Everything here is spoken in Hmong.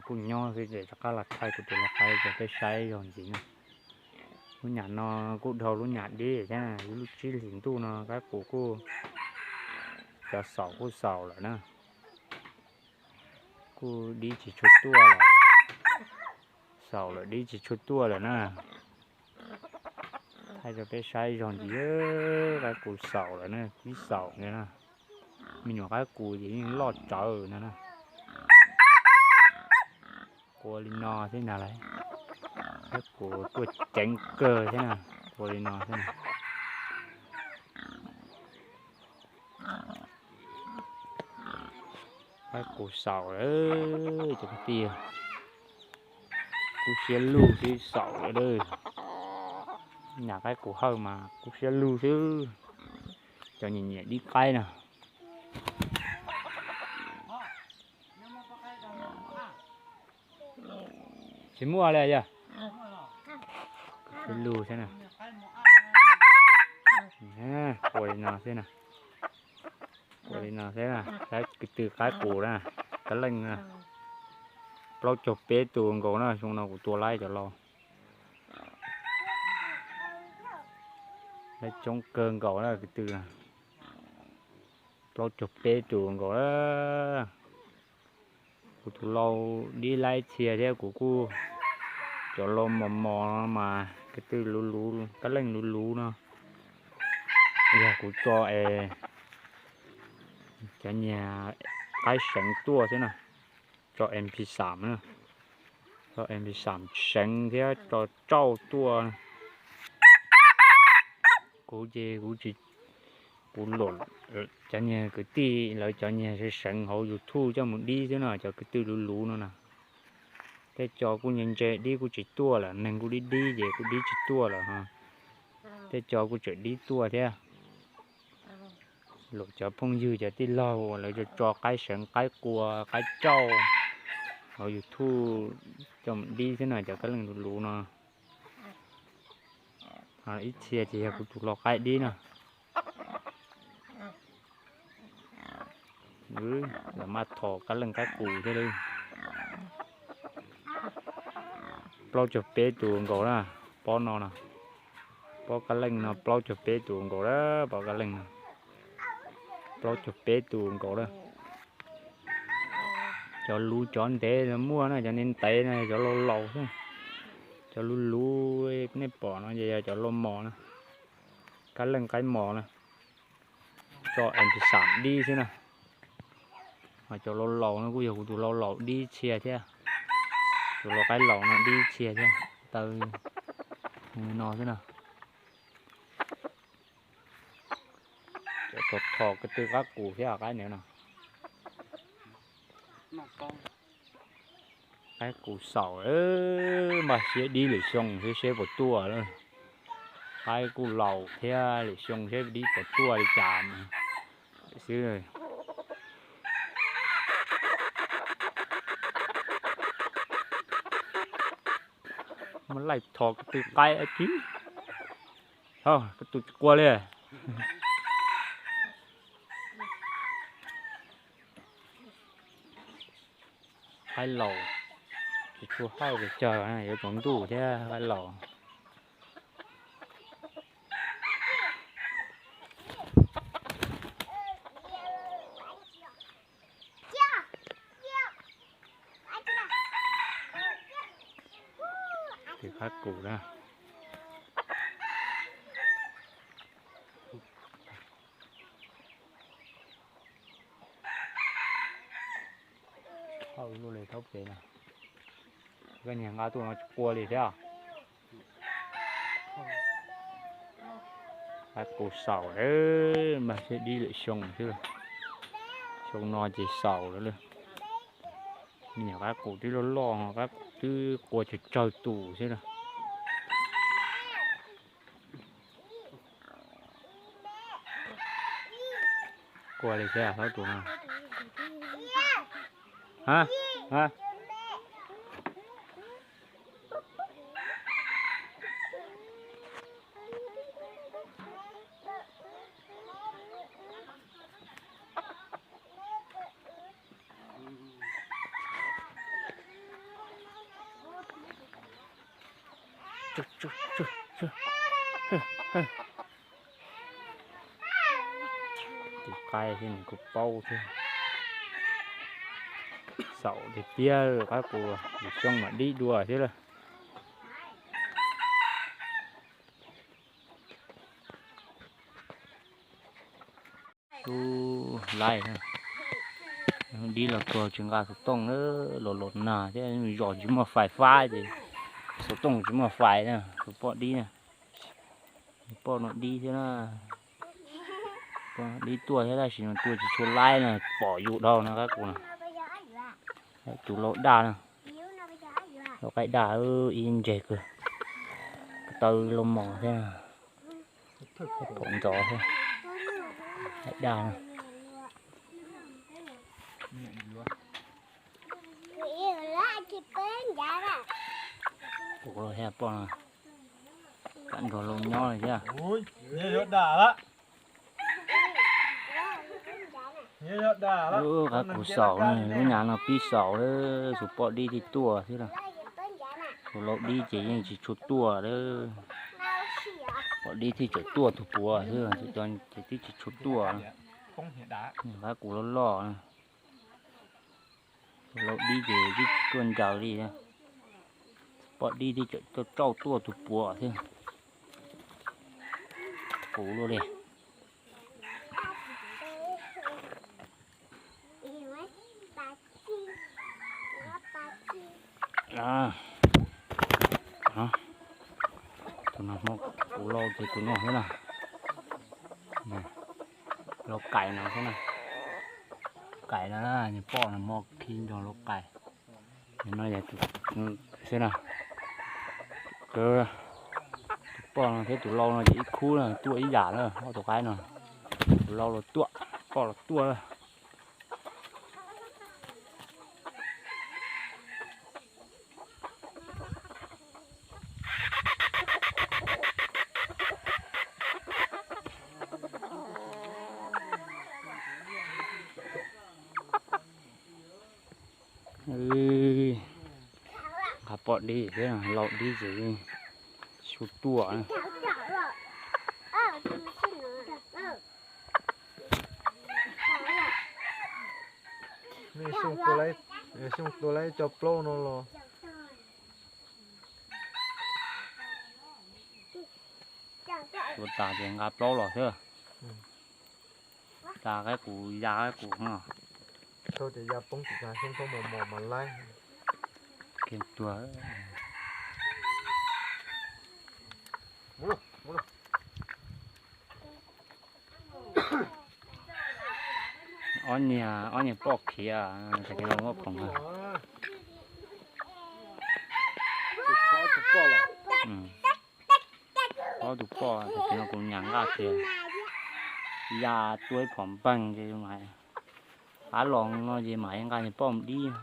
Kuj nyob xwb ces rov qab los thaij kuv tus lau qaib rau peb saib zog ntxiv na. Lub nyam no kuj dhau lub nyam dib thiab, lub tsib hlis ntuj no qaib qus kuj cov xaus kuj xaus lawm na. Kuj dib tsis tshua tuaj lawm, xaus lawm dib tsis tshua tuaj lawm na. Thaij rau peb saib zog ntxiv, qaib qus xaus lawm na, twb xaus ntag na. Me nyuam qaib qus ces yeej loj tsawv no na. Qua li no thiab ntag lauj, qaib qus tuaj ceev kawg thiab na, qua li no thiab na. Qaib qus xaus lawm cov kwv tij, kub siab lug xwb xaus lawm. Nyam qaib qus hawj mas kub siab lug xwb, cov nyiam nyiam dib qaib na. Tsis muaj li yog. Kub siab lug xwb na. Qua li no xwb na. Qua li no xwb na, saib kwv tw qaib qus na, kab leej na. Plaub caug peb tus nkaus na, xyoo no kuv tua laib cov lau. Laib coob kawg nkaus na kwv tw. Plaub caug peb tus nkaus na. Kuv tus lau dib laib txhia thiab kuv kuj, cov lau mos mos no mas kwv tw luv luv, kab leej luv luv no. Yog kuv tso es cov niag qaib seev tuaj xwb na, tso M P xam na, tso M P xam seev thiab tso tsauj tuaj. Kuv ces kuv tsis, kuv luam cov niag kwv tij lawv cov niag seev seev hauv YouTube coj mus dib xwb no, cov kwv tw luv luv no na. Tej co kuj ntse ntse dib kuj tsis tuaj lawm, neeg kuj dib dib ces kuj dib tsis tuaj lawm. Tej co kuj tseem dib tuaj thiab. Luam cov phooj ywg cov tij laug uas lawv tso tso qaib seev qaib qua qaib tsauj hauv YouTube coj mus dib xwb no, cov kab leej luv luv no. Ib txhia ces yog kuv tus lau qaib dib na. Los maj thom kab leej qaib qus thiab li. Plaub caug peb tus nkaus na, pob no no. Pob kab leej no plaub caug peb tus nkaus lawm, pob kab leej no. Plaub caug peb tus nkaus lawm. Cov luv cov ntev muaj na, cov ntev ntev no cov laus laus xwb. Cov luv luv nej pom no ces yog cov lau mos na. Kab leej qaib mos na. Tso M P xam dib xwb na. Ho cov lau laus no kuj yog kuv tus lau laus dib txhia thiab. Tus lau qaib laus no dib txhia thiab. Taw no xwb na. Cov thom thom ko tw qaib qus thiab qaib no. Qaib qus xaus, npaj siab dib lwm xyoo thiab seb puas tuaj lawm. Qaib kuj laus thiab, lwm xyoo seb dib puas tuaj li cas xwb. Muab laij thov ko tw qaib tib. Ho ko tw tsis qua li. Qaib laus, tsis tshua hawj pes tsawg, yuav tsaus ntuj thiab qaib laus. Tus qaib qus na. Hawj luaj li thaub pem no. Koj niag nqa tuaj no tsis qua li thiab. Qaib qus xaus lawm, npaj siab dib lwm xyoo xwb. Xyoo no ces xaus lawm. Me nyuam qaib qus twb loj loj, qaib qus twb qua tsawg tsawg tus xwb na. Qua li thiab thaub tus no. Ha, ha. Tus qaib thiab nws kuj paub thiab. Xaum tiag tiag, qab kuv xyoob mam dib dua thiab lawm. Ub, laib, dib los tuag tsis nqa xov tooj, los los nag thiab, zos tsis muaj fais fab ces xov tooj tsis muaj fais na, tus poj dib na. Poj no dib thiab na. Poj dib tuaj thiab tab sis no tuaj tsis tshua laib na, pom yus dhau no qab kuv na. Tus lau daj na. Lau qaib daj ib ntseg kawg. Taw lau mos thiab. Pom ntxov thiab. Qaib daj na. Kuv thiab poj no kam nrog lau nyob li thiab. Qab kuv xaum na, lub nyam no pib xaus lawm, tus poj dib thiaj tuaj thiab. Tus lau dib ces yeej tsis tshua tuaj lawm. Poj dib thiaj tseem tuaj tus puav xwb, ces twb tsis tshua tuaj. Qab kuv loj loj na. Tus lau dib ces twb tsis tuaj ncaws li. Poj dib thiaj tseem tuaj tsauj tuaj tus puav xwb. Kuv luaj li. Tus no hmo kuv lau ces tus no xwb na. Lau kais no xwb na. Kais no, nws poj no hmo khi nrog lau kais. No yog xwb na. Tus poj no thiab tus lau no ces ib khub na, tuaj ib yam na, ob tus qaib no. Tus lau los tuaj, poj los tuaj. Nqa poj dib thiab lau dib ces tsis tshua tuaj. Xyoo tua lawm cov plaub no los. Tua tas ces nqa plaub los xwb. Tas qaib kuv, ya qaib kuv no. Tau ces ya poob tim tas xyoob tau mos mos mas laib. Kiag tuag. Ob niag, ob niag poj khiav, tam sim no muab poob. Ob tug poj, tam sim no kuv nyam nqaj kiag, ya tua ib phom npeeg ces mas, qab los no ces mam nqa niag poj mus dib.